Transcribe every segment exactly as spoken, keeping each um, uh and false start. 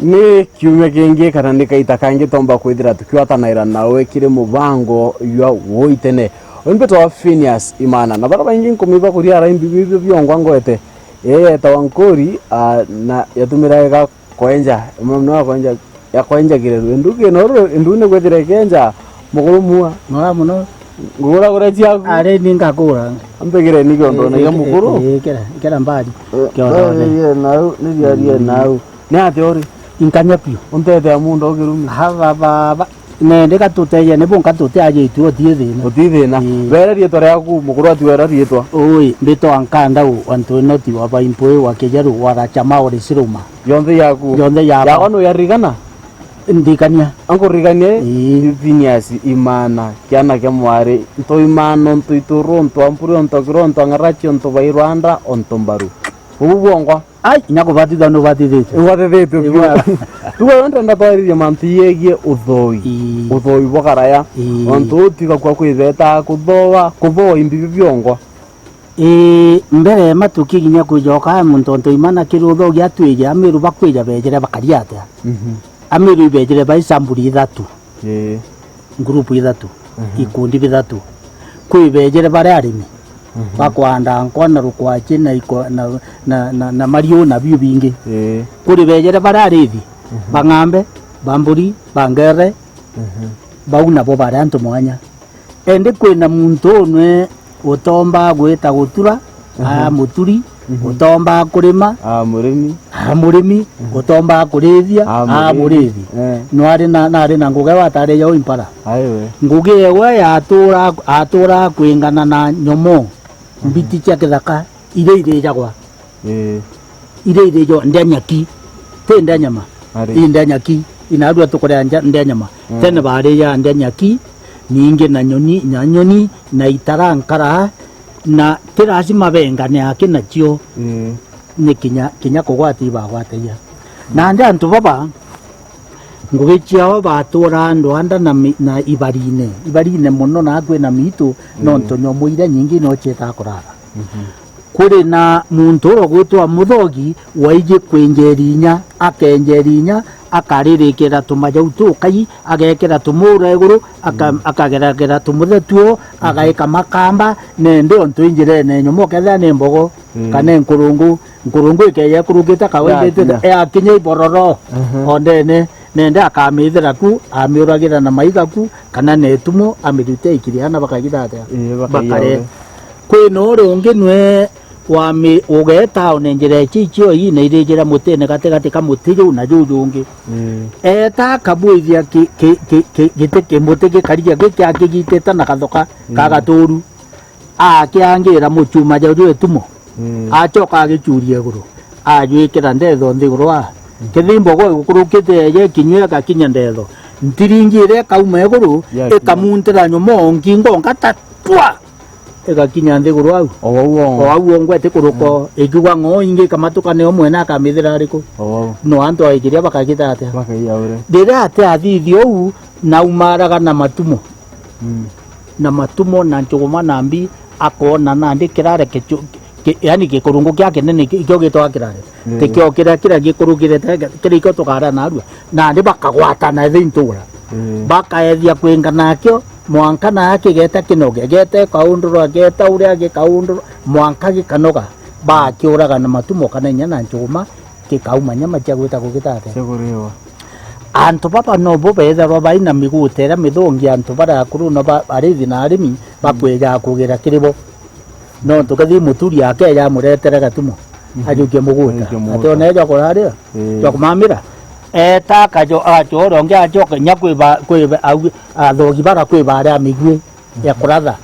Ni kiumia kingi kana ni kaita kangi tomba kwithira tukiwatanaira nawe kiri mubango jwa Woi Tene. Uyu mbitwa Phineas Imana, na baria baingi nkumiba kuria ara imbi bibio biongwa ngwete, ii yetawa nkuri, ah, na yatumira ega kwenja, imwe mono ya kwenja, ya kwenja kireru. Indu kina uru, indu ni kwithira ikenja mukuru mua. Mono mono. Ngugura gure ciaku. Ari ni ngakura. Ampigire ni kiondo na mukuru. Ii, kira, kira mbali. Eh, kiondo ni. Ni riarie nau, ni riarie nau. Ni atia uri? Inkanya piu. Untethea muunda ukirumi. Haba baba. Nende gatuteje, nibo nkatuteaje itu uti thina. Uti thina. Ii. Wera riitwa riaku, mukuru ati wera riitwa. Ui, mbitwa Nkandau, wa Ntuinoti, wa Baimpui, wa Kijeru, wa Rachama, wa Risiruma. Yonthe yaku. Yonthe yaba. Yakwa no yarigana? Ndirikania. Ankuriganie? Ii. Phineas Imana, kiana kia mwari, ntu Imana, ntu Ituru, ntu Amburi, ntu Akiro, ntu Ang'arachi, ntu Bairwanda, ntu Mbaru. Ubu bwongwa? Ai, inya kubatithua nubatithitue. Ubatithitue biu. Tuga yo ndenda twaririe mantu yegie uthoi. Ii. Uthoi bwa karaya. Ii. Ontu utiga kwa kwibeta kuthoa, kuthoa imbi biu biongwa. Ii, mbere matuki kinya kwijoka muntu ontu Imana kiri uthogi atwije, Amiru bakwija bejire bakari atia? Mhm. Amiru ibejire bai samburi ithatu. Ii. Ngurupu ithatu, mhm, ikundi bithatu. Kwi bejere baria arimi, mhm, bakwanda nkwa na rukwachi na iko-, na, na, na, na mariu na biu bingi. Ii. Kuri bejere baria arithi, mhm, ba ng'ambe, ba mburi, ba ngere, mhm, bau nabo bari antu mwanya. Indi kwina muntu unwe utombaa gwita gutura, aha, aa muturi, mhm, utombaa kurima, aa murimi, aa murimi, mhm, utombaa kurithia, aa murithi. Eh. Nwari na, nari na ngugi ewe atari ya uimpara. Aiwe. Ngugi ewe yatura, atura kwingana na nyomo, mhm, mbiti cia kithaka, iria irijagwa. Ii. Iria irijo ndia nyaki, ti ndia nyama. Ari. Ii ndia nyaki, inarua tukuria nja-, ndia nyama. Mm. Tene baria ndia nyaki, ningi na nyoni, na nyoni, na itara nkara, na ti lazima bengane aki nacio. Ii. Ni kinya, kinya kugwata ibagwatagia. Mm. Nandi antu baba, ngugi ciao baturaa ndwanda na mi-, na ibarine. Ibarine mono na kwina miitu, mm, nontu nyomo iria nyingi no cietaga kurara. Mhm. Kuri na muntu uria ugwitwa Muthogi waiji kwinjeri inya, akenjeri inya, akaririkira tumajau tukai, agekira tumura iguru, aka-, mm, akageragera tumuthetuo, mhm, agaika makamba, nende ontu injirene nyomo kethira ni mbogo, mm, kana nkurungu, nkurungu ikeya ikurukite kawaida, yakinya, ite-, yakinya ibororo, mhm, ondene, nende akamithira ku, amiuragira na maiga ku, kana na itumo, amirute ikiria na bakagita atia? Ii, bakaiya bakare. Kwina uria ungi nwe wami-, ugeeta one njira ici icio ii na irijira mutine gatigati ka muti juu na juu jungi. Mm. Eeta akabwithia ki-, ki-, ki-, ki-, giti ki-, muti gikari gia giki akigitite na gathoka ka, mm, gaturu. Akiangira muchuma jau jwa itumo. Mm. Acoka agichuria iguru. Ajwikira ndetho nthiguru aa. Mm. Kethira imbogo igukurukite eja ikinyua igakinya ndetho. Ntiringi iria ikauma iguru, yakinya, ikamuntira nyuma o ngingo ngata twa! Igakinya nthiguru au. O au o. O au o ngwete kuruka o. Mm. Ikiuga ng'oo ingi ikamatuka nio mwene akamithira ariku? O au. No antu aikiria bakagita atia? Bakaiya ure. Riria ati athithia uu, naumaraga na matumo. Mm. Na matumo na njuguma na mbi, akoona nandi kirare kichu-, ki-, yani gikurungu kia kinene ki-, ikio gitwa kirare. Mm. Tikio kiria, kiria gikurugirite, kiria ikio tukara narua. Nandi bakagwatana ithi ntura. Mm. Bakaethia kwingana nakio, mwanka na kigeta kinoge, geta ikaundurwa, geta uria gikaundurwa, mwanka gikanoga. Bakiuraga na matumo kana inya na njuguma, gikauma nyama cia gwita gugitata. Cia kuriwa. Antu baba nobo bethagirwa bai na miguta iria mithongi, antu baria akuru na ba-, arithi na arimi bakwejaga kugira kiri bo. Nontu kethi muturi akeja amuretere gatumo, mhm, ajukie muguta. Ajukie muguta. Ati ona eja kuraria, ii, jwa kumamira. Eta akajo-, agacoka uria ungi acoke nya kwi ba-, kwi ba-, au-, athogi bara kwi baria migue ya, mhm, kuratha.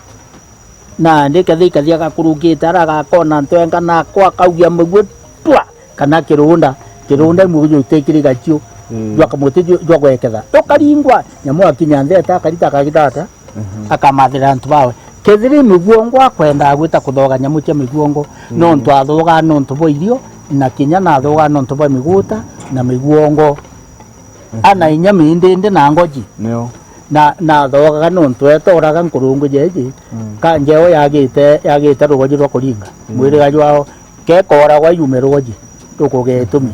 Nandi kethi, kethi agakurukite ara agakona ntwenga nako akaugia migue twa, kana kirunda, kirunda imwe jutikiriga cio, mm, jwa kamuti ju-, jwa gweketha. Ukaringwa, nyamu akinya nthete, akarita akagita atia? Mhm. Akamathira antu bawe. Kethira i miguongo akwendaa gwita kuthoga nyamu cia miguongo, mm, nontu athogaa nontu bwa irio, na kinya nathogaa nontu bwa miguta na miguongo. Mhm. Ana inya mindindi na ngoji. Nio. Na, nathogaga nontu etoraga nkurungu jeji, mm, ka njeo yagite, yagite rugoji rwa kuringa. Mm. Mwiriga jwao, kekoragwa yume rugoji, rukuge itumi.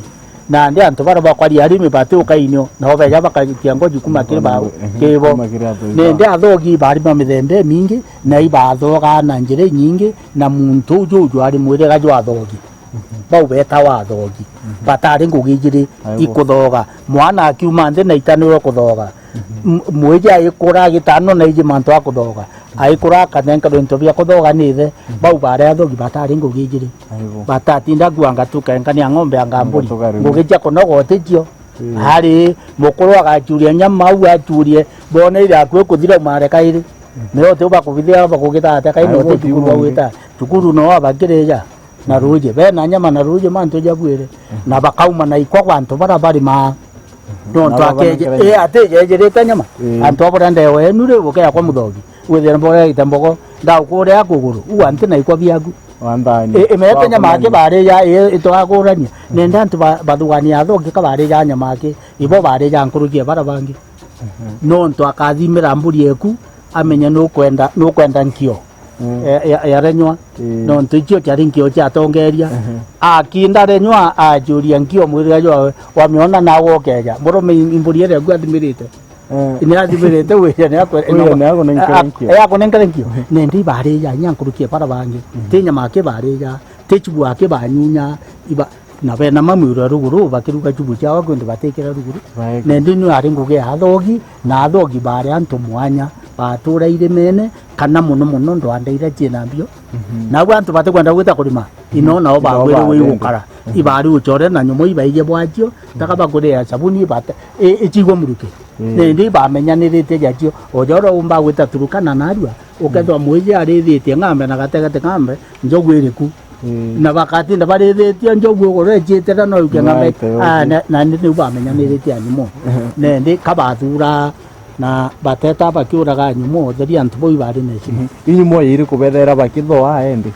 Nandi antu baria bakwaria arimi bati ukainio, nao beja bakajukia ngoji kuma kiri ba-, ehe, kiri bo. Kuma kiri athogi. Nindi athogi bari ba mithemba imingi, na ibathogaa na njira inyingi, na muntu uju uju ari mwiriga jwa athogi. Mhm. Bau betawa athogi. Mhm. Batari ngugi ijiri. Aibo. Ikuthoga. Mwana akiuma nthi na ita niwe ukuthoga. Mhm. M-, mwiji aikura agitano na iji mantu akuthoga. Aikura akanenkerwa into bia kuthoga ni ithe. Mhm. Bau bari athogi batari ngugi ijiri. Aibo. Batatinda kuanga tukenkania ng'ombe anga mburi. Anga tukarimi. Ngugi cia kunoga uticio. Mm. Ari mukuru agachuria nyama au achurie, bone iri akui kuthira umare kairi. Mhm. Nio uti bakubithia bakugita atia kairi. Aibo, uti cukuru timu wawita. Cukuru no abakirija. Na ruuji, bena nyama na ruuji mantu jabwire. Mhm. Na bakauma na ikwa kwa antu bara bari maa. Mhm. Nontu na akeje, babanenkerania. Ii, atijejirite nyama. Ii. Antu abura ndewe enu riu ukea kwa muthogi. Withire mbogo yaite mbogo, ndaukuria kuguru, uu anti na ikwa biaku. Wanthani. Ii, imete nyama aki barija, ii, itwagurania. Mhm. Nende antu ba-, bathugania athogi ka barija nyama aki, ibo barija nkuruki e bara bangi. Mhm. Nontu akathimira mburi eku, amenye nukwenda, nukwenda nkio. Mm. Ya, ya, ya renywa. Mm. Nontu icio ciari nkio ciatongeria. Mhm. Akinda renywa, acuria nkio mwirira jwawe, wamiona nawe ukeja. Murume i-, imburi iria agu athimirite. Mm. Ni athimirite wija ni akwe-, Wija ni akunenkere a-, a-, nkio. Ni akunenkere nkio. Mhm. Nende ibarija inya nkuruki e bara bangi. Mhm. Ti nyama aki barija, ti chibwa aki banyunya, iba-, Na bena mamwiro ruguru, bakiruga chubu ciao kwindu batikira ruguru. Baeke. Nende niyo ari ngugi ya athogi, na athogi bari antu mwanya, batura irimene, kana mono mono ndwanda iria ciina mbio. Mhm. Nabo antu batikwenda gwita kurima, ino nao bagwire wi gukara. Mhm. Ibari uchore na nyomo ibaije bwacio, taka bakuria sabuni ibate-, i-, ichigwe muruki. Mm. Nindi ibamenyanirite jacio, ojoro umba gwita Turukana narua, ukethwa mwiji arithitie ng'ambe na gategete ng'ambe, njogu iriku. Mm. Na bakatinda barithitie njogu ugoro eciitira no yuke ng'ambe. Right, ah, okay. Na, na ni niu bamenyaniritie anyumo. Mhm. Nendi kabathura na bateta bakiuraga anyumo, theri antu bau ibari na icima. Mhm. Inyumo iri kubethera bakithoa endi?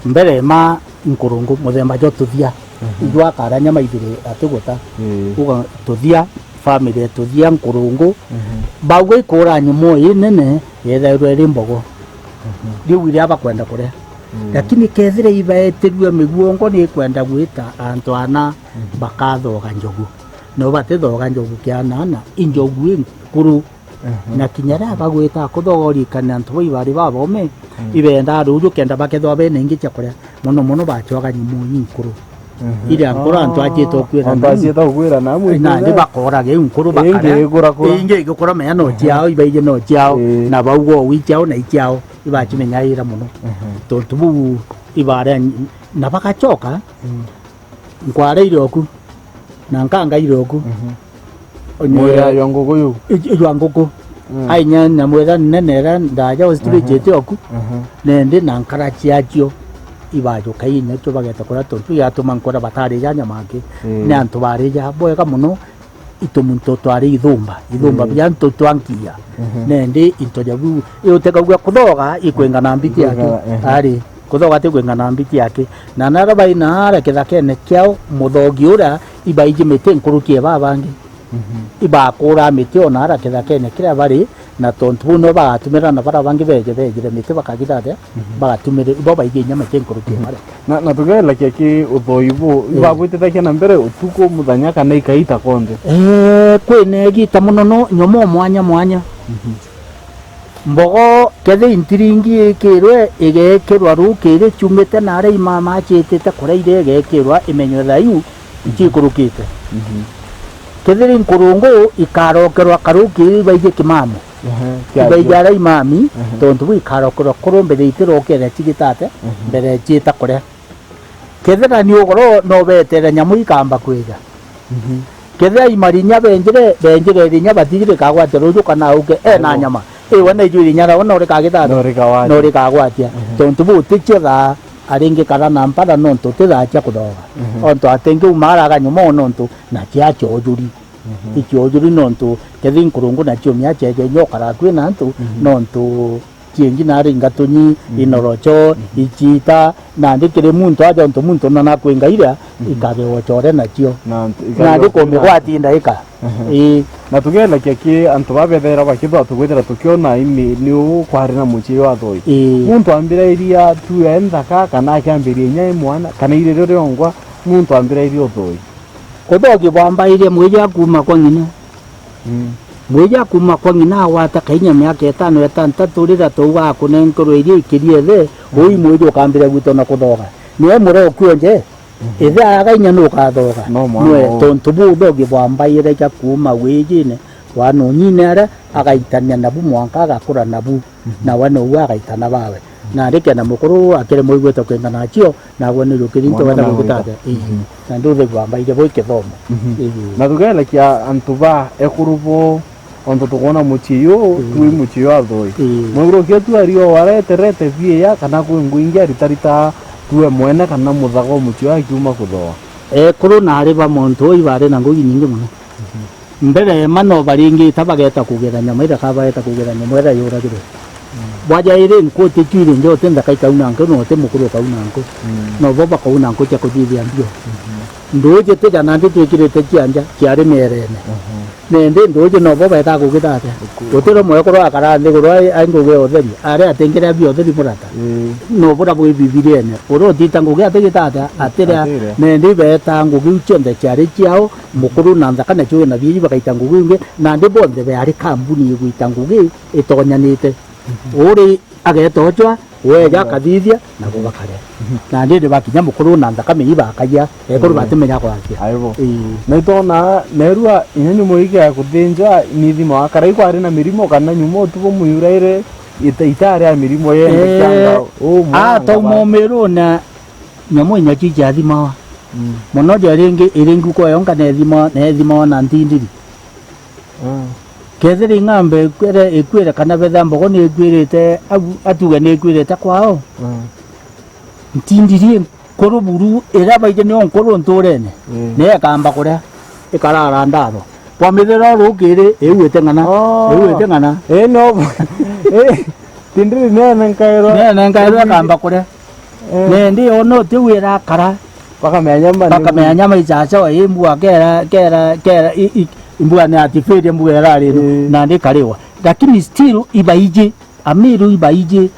Mbere ma nkurungu muthemba jwa tuthia. Mhm. Ijwa akaranya maithire atiguta. Mm. Uga tuthia, family tuthia nkurungu. Mhm. Bagwe ikura nyumo inene yethairwe iri mbogo. Mhm. Riu iria bakwenda kuria. Mm. Lakini kethira ibaetirue miguongo ni ikwenda gwita antu ana, mhm, bakathoga njogu. No batithoga njogu kianana, injogu inkuru. Mhm. Na kinya riria bagwita kuthoga urikane antu bau ibari babome, mm, ibendaa ruuju kenda bakethwa bena ingi cia kuria. Mono mono bacwaga nyumu inkuru. Mhm. Iria nkuru antu aciite ukwira antu na aciite ukwira na amwe nandi bakora giu nkuru bakara. Ingi igukura mea no ciao, ibaiji no ciao, ii, na bauga wi ciao na iciao, ibacimenyaira mono. Mhm. Tontu buu ibare na bagacoka, mm, nkwareire oku, na nkangaire oku. Mhm. Onye mwira jwa nguku yu. Ij-, jwa nguku. Mm. Ainya na mwira nene ira ndaja ostiricite oku. Mhm. Nendi na nkara ciacio ibajuka inya cio bageta kuria tontu igatuma nkora batari ja nyama aki. Mm. Ni antu bari ja bwega mono. Itu muntu twari ithumba, ithumba, mm, bia ntu twankia. Mhm. Nendi into ja biu, iutekauga kuthoga ikwingana mbiti yake. Ikwingana, ehe. Ari, kuthoga ti kwingana mbiti yake. Na nara baina ara kithakene kiao, muthogi uria ibaiji miti nkuruki e babangi. Mhm. Ibakura miti ona ara kithakene kiria bari, na tontu buu nio bagatumira na bara bangi beje, bejire miti bakagita atia, mhm, bagatumira, ibo baiji inya miti nkuruki e, mhm, baria. Na, na tugeelakia ki uthoi bu, eh, ibagwitithagia na mbere utuku, muthenya, kana ikaita konthe? Eh, kwina igita mono no nyomo mwanya mwanya. Mhm. Mbogo kethi ntiringi ikirwe, igekirwa rukiri ciumite naria imama aciitite kuria iri, igekirwa imenywe thayu iciikurukite. Mhm. Kethiri nkurungu ikarokerwa karukiri ibaiji kimamo. Ehe, ibaiji aria imami, ehe, tontu buu ikarokerwa kuru mbere itirokere cigitate, ehe, mbere ciita kuria. Kethira ni ugoro no betere nyamu ikamba kwija. Mhm. Kethira imarinya benjire, benjire irinya batijire ikagwatia ruju kana auke ena nyama. Iwe na iju irinya rao no rikagitata? No rikagwatia. No rikagwatia. Mhm. Tontu buu ticio thaa aringi kara na mpara nontu ti thaa cia kuthoga. Mhm. Ontu atingi umaraga nyuma nontu na cia ciojuri. Mhm. Icio ujuri nontu kethi nkurungu na ciumia ceje inya ukara akui na antu, mhm, nontu ciengi nari ngatunyi, mhm, inorocho, mhm, ichita, nandi kiri muntu aja ontu muntu na nakwinga iria, mhm, ikagewa core nacio. Na antu, nandi ikagewa kumigwati ndaika. Mhm. Ii. Na tugeelakia ki antu babethera bakithwa tugwithira tukiona ini ni u kwari na mucii wa thoi. Ii. Muntu ambirairia tu e nthaka kana akiambiria inya e mwana kana irerio riongwa muntu ambirairia uthoi. Kuthogi bwambairie mwiji akuuma kwa ng'ina. Mm. Mwiji akuuma kwa ng'ina agwata kainya miaka itano itantatu, riria twauga akunenkerwe iria ikirie the, ui mwiji ukambiria gwitwa na kuthoga. Niwe muroku onje, mhm, ithe aga inya nukathoga. No mwana nwe, uu. Tontu buu uthogi bwambaire ja kuuma wijine wa nunyine aria, agaitania nabu mwanka agakura nabu. Mhm. Nawe nouwe agaitana bawe. Nandi kenda mukuru akiremwa igwete kwingana nacio, naagwe ni rukiri into wenda gwikita atia? Ii. Mhm. Na ndi uthegwa mbaire bwi kithomo. Mhm. Ii. Na tugerekia antu ba ekuru bo, ontu tukwona mucii uyu, mm, twi mucii jwa thoi. Ii. Mwekuru kia tu ari o areterete biia kana kwi ngui ingi aritarita tue mwene kana muthaga o mucii uyu akiuma kuthoa. Ekuru na ari ba muntu uu ibari na ngugi nyingi mono. Mhm. Mbere ma no baringita bageta kugetha nyama iria ka bageta kugetha nyama iria yuragirwe. Mm. Bwaja iri nkuti tu iri njote nthaka ikauna nku, no ti mukuru ukauna nku. Mm. No bo bakauna nku cia kuthithia mbio. Mhm. Nduuji tuja nandi twikirite cia nja, ciari mierene. Mhm. Nindi nduuji no bo beta kugitha atia? Gutiro mwekuru akara nthiguru ai, ai ngugi ya utheri, ari atingiria bia utheri murata. Mm. No bura bwi Bibiriene. Uria utita ngugi atigita atia? Atiria. Atiria. Nindi beta ngugi iu cionthe ciari ciao, mukuru na nthaka nacio wina biiji bagaita ngugi ingi, nandi bonthe beari kambuni igwita ngugi itonyanite. Mhm. Uri agetochwa, weja akathithia, na bo bakare. Mhm. Nandi ni bakinya mukuru na nthaka mei bakagia, ekuru, mm, batimenya kwaria. Aibo. Ii. Na itona, nerua inya nyumo igi ya kuthinjwa, ni thima wa karai kwari na mirimo kana nyumo tu bo muyuraire ita-, itari ya mirimo yende, eh, kianga, uu mwana ata ngaba. Umo miruna. Nyamu inya ci ciathimawa. Mm. Mono ja ringi, iri nguku yonka neethima-, neethimawa na ntindiri. Mm. Kethira ing'ambe ikwire, ikwire kana betha mbogo ni ikwirite, au, atuge ni ikwirite kwao. Mm. Ntindiri nkuru buru, iria baije nio nkuru nturene, mm, ni ikamba kuria, ikarara ndaro. Kwamithira rukiri, iu iteng'ana. Oh. Iu iteng'ana. Ii, no. Ii, tindiri nene nkairwa. Nene nkairwa ikamba kuria. Eh. Nindi ona uti wira akara. Bakamenya nyama ni. Bakamenya nyama ichacha wa imbu akera, kera, kera, i, i, imbu ni atifirie mbu era ri, mm, nandi ikariwa. Lakini still ibaiji, Amiru ibaiji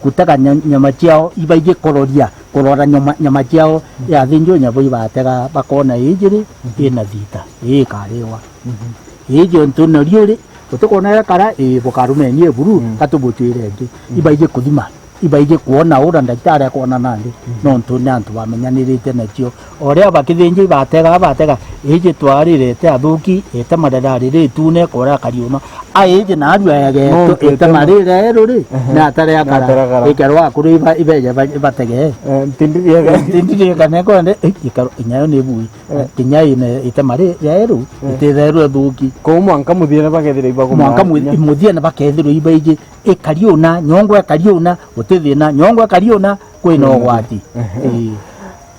gutega nya-, nyama ciao, ibaiji kuroria, kurora nyama, nyama ciao, mm, yathinjwo nyabo ibatega, bakona iji ri, mhm, ina thita, ii ikariwa. Mhm. Iji ontu norio ri, utikwona ekara, ii bukarumeni iburu, mm, ka tubutwire ingi. Mm. Ibaiji kuthima, ibaiji kwona ura ndagitari akwona nandi, mm, nontu ni antu bamenyanirite nacio. O ria bakithinja ibatega, batega, iji twarirete athuki, itema rirari ritune, kora Kariuna. A iji naarua egeto, itema riri rieru ri, ehe, na atari akara, na atari akara. Ikerwa akuru iba-, ibeje ba-, ibatege. Eh, ntindiriega. Ntindiriega, ne kwende, eh, ikerwa, inyayo ni bui. Eh. Kinya ine itema ri-, rieru, eh, ititherwe thuki. Kou mwanka muthiene bakethirwa iba. Mwanka mu-, muthiene bakethirwa ibaiji, ikari una, nyongo ikari una, guti thina, nyongo ikari una, kwina, mm, ugwati. Ehe. Ii.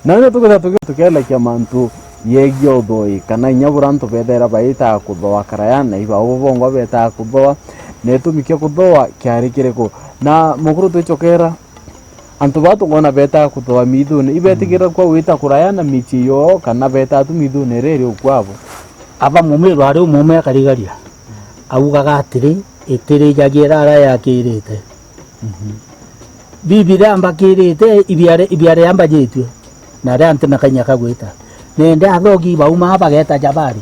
Na riria tukethira tuki-, tukielekia mantu yegie uthoi, kana inya buria antu bethera baitaga kuthoa karaya, na iba ubu bongwa betaga kuthoa, na itumi kia kuthoa kiari kiriku? Na mukuru twicokera, antu baa tukwona betaga kuthoa mithune, ibetigirira kwa gwita kuraya na micii yoo, kana betaga tu mithune iria iri ukwabo? Aba mumiru ari umume akarigaria, augaga atiri, itirijagia irara yakirite. Mhm. Bibilia ambakirite ibiare, ibiare ambajitue, na aria anti na kanya ka gwita. Nende athogi bauma bageta Jabari,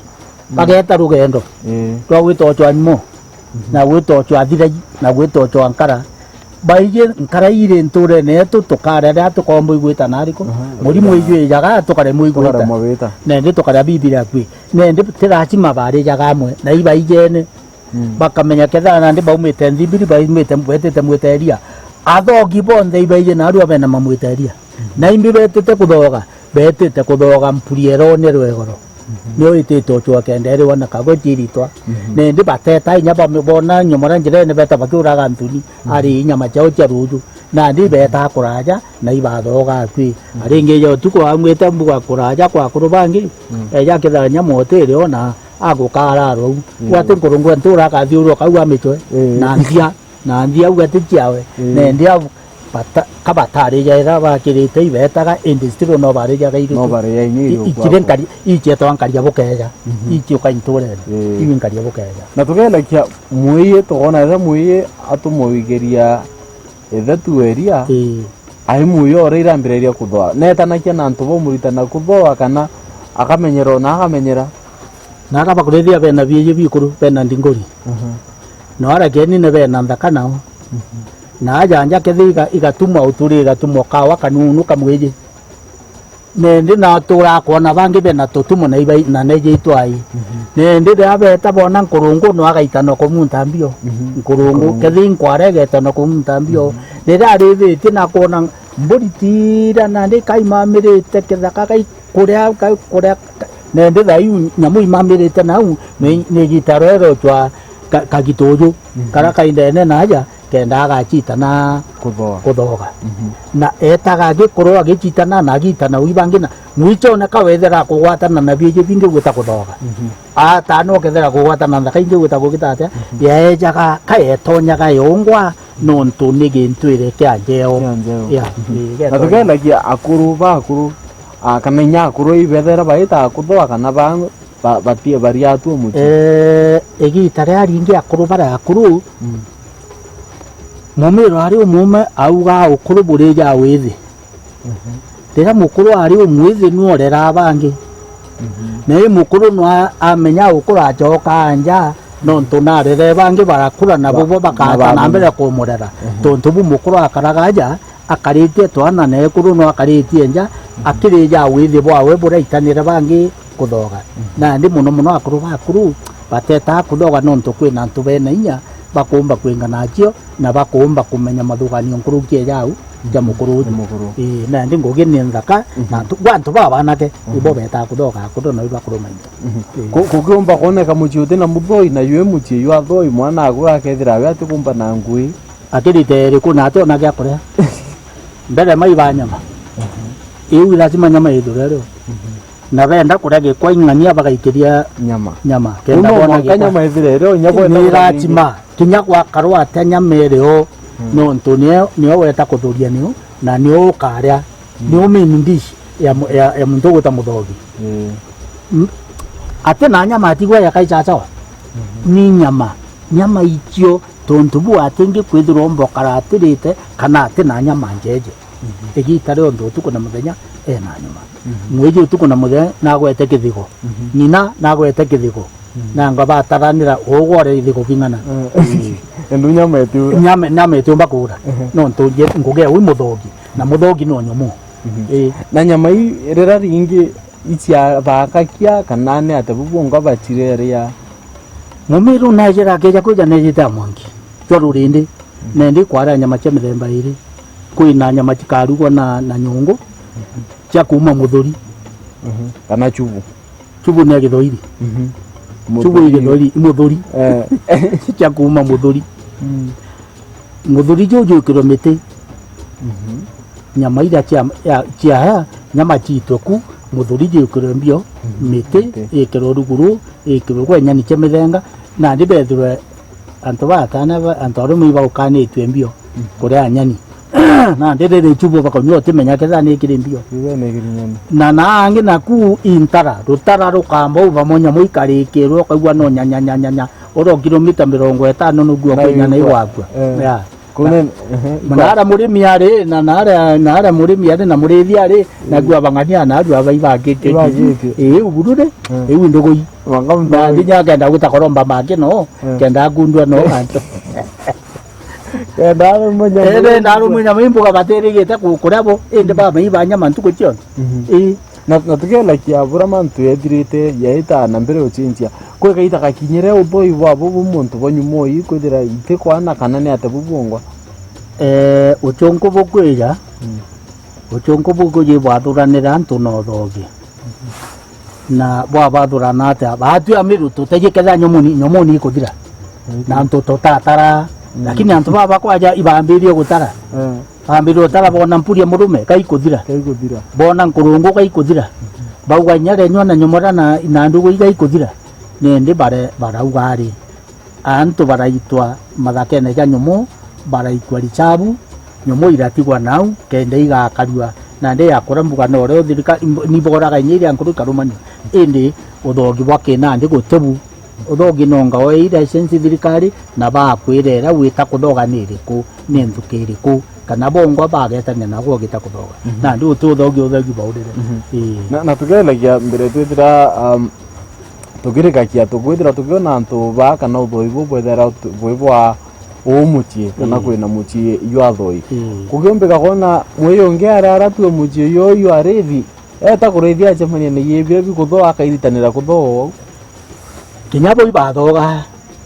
mm, bageta rugendo, ii, rwa gwita Ochoanimo, mhm, na gwita Ochoathirai, na gwita Ochoankara. Baiji nkara iri nturene yetu, tukare riria tukomba igwita na ariku. Aha, murimo ijwijaga, tukaremwa igwita. Tukaremwa gwita. Nende tukaria Bibilia akui. Nende ti lazima barijaga amwe, na ibaijene. Mm. Bakamenya kethira nandi baumite Nthibiri, baumite, betite Mwiteria. Athogi bonthe ibaiji naarua bena mamwiteria. Mm. Na imbi betite kuthoga, betite kuthoga mpuriero ni rwegoro. Mhm. Nio itite ucwa kenda iri wona kagwe ciritwa. Mhm. Nindi bateta inya bame-, bona nyomora njirene beta bakiuraga nthuni, mhm, ari inyama ciao cia ruju. Nandi beta kuraja, na ibathoga akui. Mm. Aringi ja utuku amwite mbuga kuraja kwa akuru bangi, mm, eja akithanya motiri ona agukara arwau. Mm. Gwati nkurungu ntura akathiuruka au amitwe, mm, na nthia, na nthia au gati ciawe. Mm. Nende au bata-, ka batarijaira bakirite ibetaga, indi still no barijaga iriku. No barijaga inya i-, iriku ikiri apo. Nkari, ichietwa nkaria bukeja. Mhm. Ichiuka inturene. Mm. Iu nkaria bukeja. Na tugerekia mwiyi, tukona riria mwiyi atumwigeria ithe tu Eria, ii, ai muyo uria irambiriria kuthoa. Netanakia na antu baumuritana kuthoa kana Akamenyera ona akamenyera. Na aka bakurithia bena biiji bikuru, bena ndinguri. Mhm. Na ara kieni ni bena nthaka nao. Mhm. Na aja nja kethi iga-, igatumwa uturi, igatumwa kawa kanunu kamwiji. Nendi naturaa kwona bangi bena tutumo na ibai, na neiji itwai. Mhm. Nendi riria beta bona nkurungu no agaitana kumunta mbio. Mhm. Nkurungu, nkurungu, kethi nkwara igetana kumunta mbio. Mhm. Riria arithitie na kwona mburi tira nandi kaimamirite kithaka gai kuria, gai kuria, nendi thaiu nyamu imamirite nau, ni, ni igita rero jwa ka-, kagituju, mhm, karia kaindene na aja, kenda agacita na kuthoga, kuthoga. Mhm. Na etaga agikuru agicitana na agitana ui bangi na mwichone ka wethera kugwatana na biiji bingi gwita kuthoga. Mhm. Atano kethera kugwatana na nthaka ingi gwita kugita atia, mhm, yeejaga ka yetonyaga yongwa nontu ni gintwire kia njeo. Kia njeo. Ya, mhm, ii, na getonyaga. Tukendagia akuru ba akuru, a, kana inya akuru ibethera baita kuthoga kana ba ba-, batie bariatue mucii. Eh, igita riria ringi akuru baria akuru, mm, mumiro ari umuume augaa ukuru buri ja withi. Mhm. Riria mukuru ari umwithi ni oreraa bangi. Mhm. Na i mukuru no a-, amenya ukuru acokaa nja, nontu narere bangi barakura na, na bo, bo na bakaata na mbere kumurera. Mhm. Tontu bu mukuru akaraga aja, akaritie twana na ekuru no akaritie nja, mhm, akirija withi bwawe buraitanire bangi kuthoga. Mhm. Nandi muno muno akuru ba akuru batetaa kuthoga nontu kwina antu bena inya bakuumba kwingana acio na bakuumba kumenya mathuganio nkuruki ya jau ja mukuru uju. Mukuru. Ii, nandi ngugi ni nthaka, mhm, na antu, gwa antu babanake, mhm, ibo betaa kuthoga akuru na ibo akuru maingi. Mhm. Ii. Ku-, kukiumba kwoneka mucii uti na muthoi na yui mucii jwa thoi, mwana aku akethira we atikumba na ngui. Akirite iriku na ati ona gia kuria. Mbere maiba nyama. Mhm. Iu lazima nyama ithure rio. Mhm. Na benda kuria gikwa ing'ania bagaikiria nyama. Nyama. Kenda bona gikwa. Nyama ithire rio, nyama ni lazima. Kinya gwakarwa atia nyama irio, mm, nontu nio, nio weta kuthuria nio, na nio ukaria. Mm. Nio main dish ya mu-, ya, ya muntu ugwita muthogi. Mm. M-, ati na nyama atigwa ya kaichachawa. Mhm. Ni nyama. Nyama icio Tontu bu atingi kwithirwa umba ukaratirite kana ati na nyama njeje. Mhm. Igita rionthe utuku na muthenya ena nyama. Mhm. Mwiji utuku na muthenya nagwete kithigo. Mhm. Ng'ina nagwete kithigo. Mhm. Nanga bataranira ugwore ithigo bing'ana. Eh. Endu nyama eti-, nyama, nyama itiumba kuura. Ehe. Nontu nje ngugi ewe i muthogi. Na muthogi no nyomu. Mhm. Ii. Na nyama ii rira ringi iciathakakia kana ni ati bu bwonga bacireria? Mumiru neejera akeeja kwija neejite a mwanki jwa rurindi, mhm, nendi kwaria nyama cia mithemba iiri. Kwina nyama cikarugwa na, na nyungu, mhm, cia kuuma muthuri. Mhm. Kana chubu. Chubu ni ya Githoiri. Mhm. Chubu i muthuri. Githoiri, i muthuri. Eh. Cia kuuma muthuri. Mm. Muthuri juu jwikirwe miti. Mhm. Nyama iria cia, ya, ciaya, nyama ciitwe ku, muthuri jwikirwe mbio, mhm, miti, miti, ikirwe ruguru, ikirwe gwe nyani cia mithenga, nandi bethirwe antu ba atana ba, antu arume ibaukanitue mbio, mhm, kuria nyani. Nandi riri chubu bakonyua utimenya ketha ni ikiri mbio. Ketha ni ikiri nyani. Na naangi naku intara, rutara rukamba u bamwe nyamu ikarikirwe, ukaigua no nyanya, nyanya, nyanya. Oro kilomita mirongo itano nugu na kwina na igwa. Igwakua. Eh. Ya. Kuna, na, ehe, na ikwa- naria murimi ari, na naria, naria murimi ari, na murithi ari, mm, nagu abang'ania, na aru abai bagite. Ibagite. Ii, uburure, mm, iu ndugui. Wanga mtoi. Na ndinya akenda gwita koromba make no, mm, kenda akundua no antu. Kenda arumwe nyama. Ende ndarumwe nyama imbuga batirigite ku-, kuria bo, indi baba iba nyama ntuku cionthe. Mhm. Ii. Na, na tukielakia bura mantu yethirite yaita na mbere ucenjia, kwi kaita gakinyire uthoi bwa bubu muntu bwa nyuma ii kwithira itikwana kana ni ate bubwongwa? Eh, uchunku bukwija, mm, uchunku bukwiji bwathuranira antu na uthogi. Na bwabathurana atia? Baatwia miru tuteji ketha nyomoni, nyomoni ikuthira. Mm. Na antu tutatara. Mm. Lakini antu baba kwaja ibambirie gutara. Eh. Bambire utara bona mpuri ya murume, gaikuthira. Gaikuthira. Bona nkurungu, gaikuthira. Bauga, "Inya renywa na nyomora na, na ndugu igaikuthira." Nindi bare-, barauga ari, antu baraitwa mathakene ja nyumu, baraikua richabu, nyumu iratigwa nau, kenda igakarua. Nandi yakura mbuga nore uthirika, imb-, niboraga inya iria nkuru ikarumania. Indi uthogi bwa kinandi gutibu. Uthogi no ngao ii license thirikari, na bakwirera wita kuthoga ni iriku, ni nthuki iriku, kana bongwa bagetanira nagwo gita kuthoga. Mhm. Nandi uti uthogi, uthogi baurire. Mhm. Ii. Na, na tukeragia mbere twithira, um, tukirikakia, tukwithira tukiona antu baa kana uthoi bu bwethera tu-, bwi bwa uu mucii, kana, ii, kwina mucii jwa athoi. Ii. Kugiumbika kwona mwii ungi arara tu mucii uyu jwa arithi, eta kurithia acemania na ii biria bikuthoa, akairitanira kuthoa uu. Kinya bo ibathoga.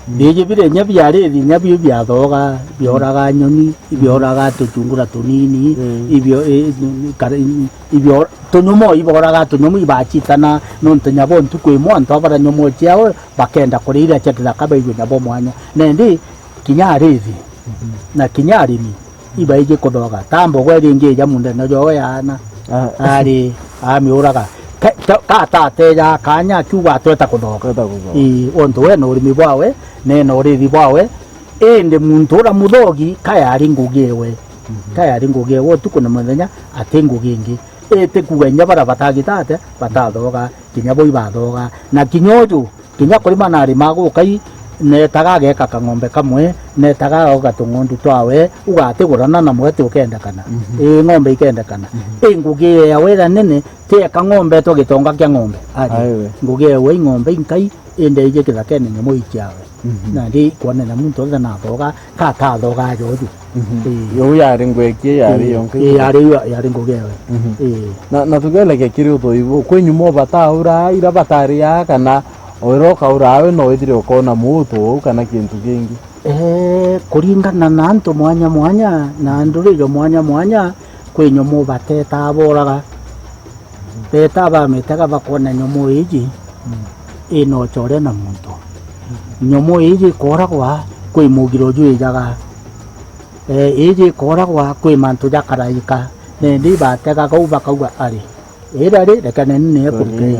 Mm. Biiji biria inya bia arithi, inya bio biathoga, bioraga nyoni, ibioraga tuchungura tunini, mm, ibio, i-, i-, kare-, i-, ibio, tunyomo iboraga, tunyomo ibacitana, nontu nyabo ntuku imwe antu abara nyomo ciao, bakenda kuria iria cia kithaka baigwe nyabo mwanya. Nendi, kinya arithi, mhm, na kinya arimi, ibaiji kuthoga. Ta mbogo iria ingi ija mundene jwawe yaana, ah, ari, amiuraga. Ka-, ka-, katateja kanya akiuga atweta kuthoga. Tweta kuthoga. Ii, ontu we na urimi bwawe, ne na urithi bwawe, indi muntu ura muthogi kayari ngugi ewe. Mhm. Kayari ngugi ewe utuku na muthenya, ati ngugi ingi. Iti kuga inya bara batagita atia, batathoga, kinya bo ibathoga. Na kinya uju, kinya kurima narima gukai, netaga ageka kang'ombe kamwe, netaga aoga tung'ondu twawe, ugatigurana na mweti ukendekana. Mhm. Ii, ng'ombe ikendekana. Mhm. Ii, ngugi ya wira nene, ti eka ng'ombe etwa gitonga kia ng'ombe. Ari, aiwe. Ngugi ewe i ng'ombe inkai, indi iji kithakene nyomo ikiawe. Mhm. Nandi kwonania muntu onthe nathoga, katathoga aja uju. Mhm. Ii. Yo yari ngwekie, yari, ii, yonka, ii, yari yo, yari ngugi ewe. Mhm. Ii. Na, na tugereke kiri uthoi bu, kwi nyumo bataura, ira batari aa, kana o ira ukaura awe no withire ukona muutu uu kana kintu kingi? Ee, kuringana na antu mwanya mwanya, na ndurijo mwanya mwanya, kwi nyumo bateta boraga. Beta bamitega bakona nyomo iji, mm, ina ucoria na muntu. Mm. Nyomo iji ikoragwa kwi mugiro jwijaga. Eh, iji ikoragwa kwi mantu ja karaika. Nendi ibategaga u bakauga, ari, ira ri, reka neni ni ikuruke ite.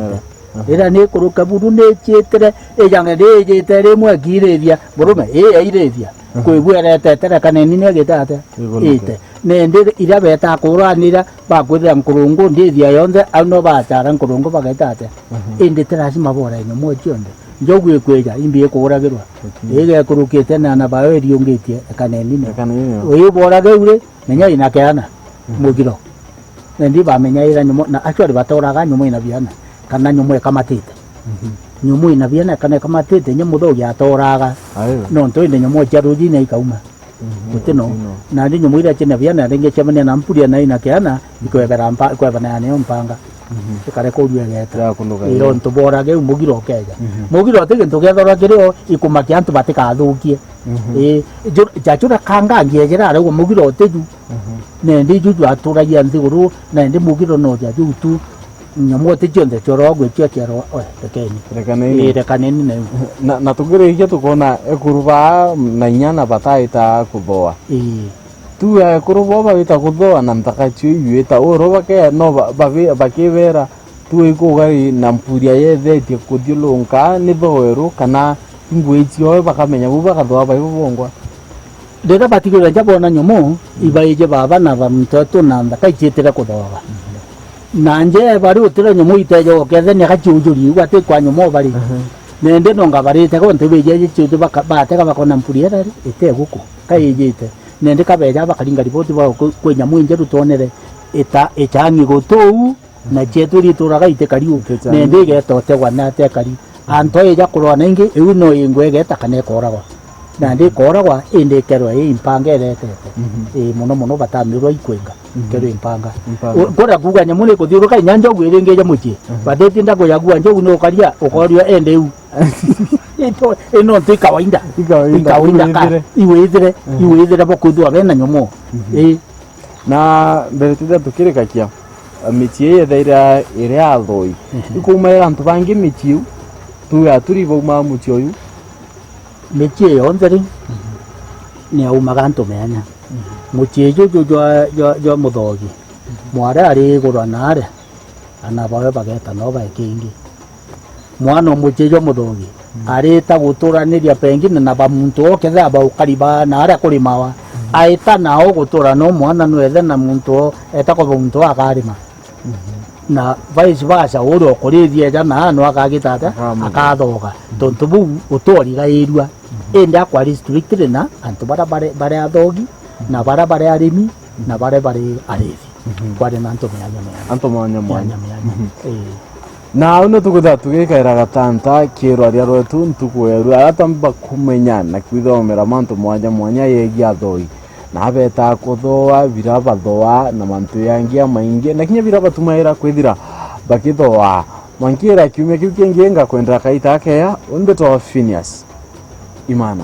Aha. Ira ni ikuruke buru ni iciitire, ijange ni ijite rimwe ikiirithia, burume, ii yairithia. Aha. Kwigua iretete, reka neni ni igite atia? Iguruke. Ite. Nendi iria beta kuranira, bakwithira nkurungu ndithia yonthe, au no bachara nkurungu bageta atia? Mhm. Indi ti lazima bore nyomo cionthe. Njogu ikwija, imbi ikuragirwa. Mhm. Igekurukite na ana bayo iriungitie, ekaneni ni. Ekaneni ni. Uyu borage uri, menya ina keana, mhm, mugiro. Nendi bamenya ira nyomo, na actually batoraga nyomo ina biana, kana nyomo ikamatite. Mhm. Nyomo ina biana kana ikamatite, nyo muthogi atoraga. Ayo. Nontu indi nyomo cia rujine ikauma. Mhm, gutino. Gutino. Nandi nyomo iria ciina biana ringi ciamania na mpuria na ina kiana, ikwebera mpa-, ikwebana ya niyo mpanga. Mhm. Ikare kurua igeta. Ya kunuka, ii, iyo. Ontu borage u mugiro ukeja. Mhm. Mugiro ti gintu giethorwa kirio ikumakia antu batikathukie. Mhm. Ii, ju-, jachura kanga ngiejera arauga mugiro utiju. Mhm. Nendi ju jwaturagia nthiguru, nendi mugiro no jaju tu. Nyomo ti cionthe cioragwa gwikia kiaro, oe, rekeni. Rekaneni. Ii, rekaneni nau. Na, na tukirikia tukona ekuru baa na inya na bataita kuthoa. Ii. Tu ekuru bo bawita kuthoa na nthaka cio iwita uro bake no ba-, babi-, bakibera tu ikugari na mpuria yethetie kuthiulunka ni thoeru kana ingui cio bakamenya bu bakathoa baibo bongwa. Riria batigirwe nja boona nyomo, ibaiji baba na ba muntu etu na nthaka iciitire kuthoga. Na nje bari utire nyomo iteje gukethania gaciujuri, igwa ti kwa nyomo bari. Aha. Nende nonga barite gonte beje ciutu baka-, batega bakona mpuri erari, ite guku, kaijite. Nende kabeja bakaringa riboti ba ku-, kwi nyamu injeru twonere, ita, ichangi gutuu, na cietu rituraga itikari u, nende igeta utegwa na atekari. Antu ija kurwa na ingi, iu no ingwe igeta kana ikoragwa. Nandi ikoragwa, indi ikerwa i impanga iretete. Mhm. Ii, muno muno batamirwa ikwinga, mhm, ikerwa impanga. Impanga. U-, kuria kuuga nyamu ni kuthiuruka inya njogu iringije mucii. Mhm. Batitinda kuya kuuga njogu ni ukaria, ukoria ende iu. Ito, ino nti kawaida. I kawaida, i kawaida ka, iwithire. Iwithire, mhm, iwithire bo kwithwa bena nyomo. Mhm. Ii. Na mbere tithia tukirikakia, micii ii yethaira iri athoi. Mhm. Ikuumaira antu bangi micii iu, tuge aturi baumaa mucii uyu. Micii yonthe ri, ni yaumaga antu meanya. Mhm. Mucii juju jwa, jwa, jwa muthogi, mwari ari iguru na aria, ana bawe bageta no bae kingi. Mwana o mucii jwa muthogi, mm, arita guturaniria pengine na ba muntu o kethira ba ukari ba na aria kurimawa. Mm. Aita nao gutura no mwana nwethe na muntu o, eta kwa ba muntu o akarima. Mhm. Na vice versa, uria ukurithia eja na no akagita atia? Akamuthoga. Akathoga. Mm. Tontu buu utorigairua. Mhm. Indi akwa restricted na antu baria bari, bari athogi, na baria bari arimi, na baria bari arithi, mhm, kwari na antu mianya mianya. Antu mwanya mwanya. Mianya mianya. Mhm. Ii. Na au nio tukwithira tugikaira gatanta kirwaria rwetu ntuku ya rua, aria twamba kumenya na kwithomera mantu mwanya mwanya yegie athoi, na abetaa kuthoa bira bathoa na mantu yangi amaingi, na kinya bira batumaira kwithira bakithoa. Mwankira kiumia kiu kingi ngakwendera kaita akeya, umbitwa Phineas Imana.